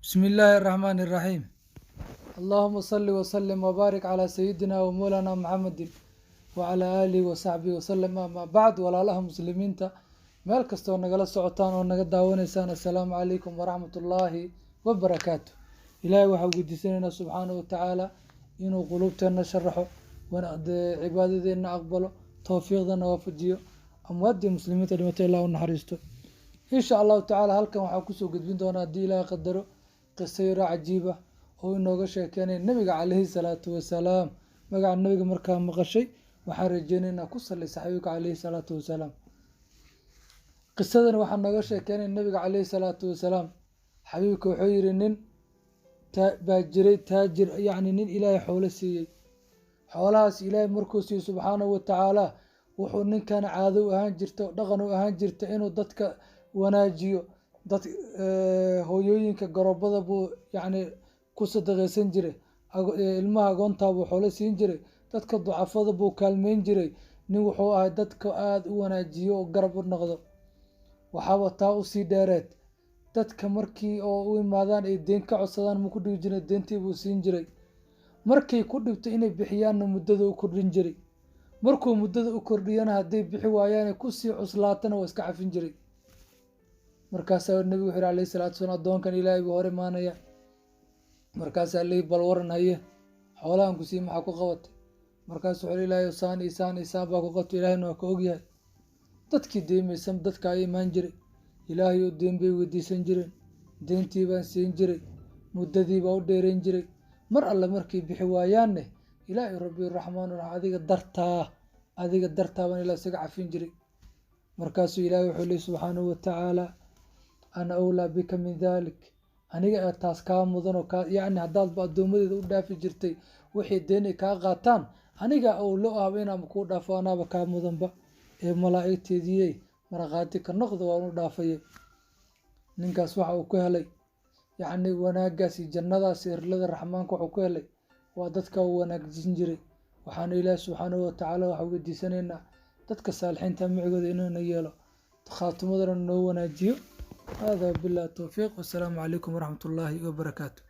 بسم الله الرحمن الرحيم. اللهم صل وسلم وبارك على سيدنا ومولانا محمد وعلى آله وصحبه وسلم. أما بعد، walaalaha muslimiinta meel kastoo nagala socotaan oo naga daawanaysaan, assalaamu calaykum waraxmat ullaahi wabarakaatu. Ilaahay waxaa weydiisanaynaa subxaanahu watacaala inuu quluubteenna sharaxo, cibaadadeenna aqbalo, towfiiqdana waafajiyo, amwaaddii muslimiinta dhimatay illah u naxariisto. Insha Allahu tacaala, halkan waxaan kusoo gudbin doonaa, haddii Ilaahay qadaro, qiso yaro cajiib ah oo inooga sheekeynaya Nebiga calayhi salaatu wasalaam. Magaca Nebiga markaa maqashay, waxaan rajeynaynaa ku salli saxabiga calayhi salaatu wasalaam. Qisadan waxaa nooga sheekeynaya Nebiga calayhi salaatu wasalaam. Xabiibka wuxuu yihi, nin baa jiray taajir, yacni nin Ilaahay xoolo siiyey. Xoolahaas Ilaahay markuu siiyey subxaanahu watacaala, wuxuu ninkan caado u ahaan jirta oo dhaqan u ahaan jirta inuu dadka wanaajiyo. Dad hooyooyinka garoobada buu yacni ku sadaqaysan jiray, ilmaha agoontaa buu xoolo siin jiray, dadka ducafada buu kaalmeyn jiray. Nin wuxuu ahay dadka aada u wanaajiyo oo garab u noqdo. Waxaaba taa usii dheereed, dadka markii oo u imaadaan ay deen ka codsadaan, ma ku dhigi jiray, deentii buu siin jiray. Markay ku dhibto inay bixiyaanna, muddada u kordhin jiray. Markuu muddada u kordhiyana, hadday bixi waayaan, kusii cuslaatana, waa iska cafin jiray. Markaasaa Nebigu wuxuu yihi alayhi salaatu wasalaam, addoonkan Ilaahay buu hor imaanaya. Markaasaa leyi, bal waran, haye, xoolahan ku sii maxaa ku qabatay? Markaasuu wuxuu, Ilaahay, saan iyo saan iyo saan baa ku qabtay, Ilaahayna waa ka ogyahay. Dadkii deemaysan dadka ay imaan jiray, Ilaahay oo deen bay weydiisan jireen, deentii baan siin jiray, muddadii baa u dheerayn jiray. Mar alle markay bixi waayaanne, Ilaahay rabbi raxmaan raxiim, adiga dartaa, adiga dartaa baan Ilaah isaga cafin jiray. Markaasuu Ilaahay wuxuu leey subxaanahu watacaala, ana awlaa bika min dalik, aniga ee taas kaa mudan oo kaa, yacni haddaadba addoommadeeda u dhaafi jirtay wixii deen ay kaa qaataan, aniga owlo ahba inaan kuu dhaafo, anaaba kaa mudanba. Ee malaa'igteediyey, markhaati ka noqda, waan u dhaafayay. Ninkaas waxa uu ku helay, yacni, wanaaggaas iyo jannadaas iyo rilada Raxmaanka wuxuu ku helay waa dadka uu wanaajin jiray. Waxaana Ilaahi subxaanahu watacaala waxaa weydiisanaynaa dadka saalixiinta micigooda inuuna yeelo, khaatimadana noo wanaajiyo. Hada billahi towfiiq, wasalaamu calaykum waraxmat ullaahi wabarakaatu.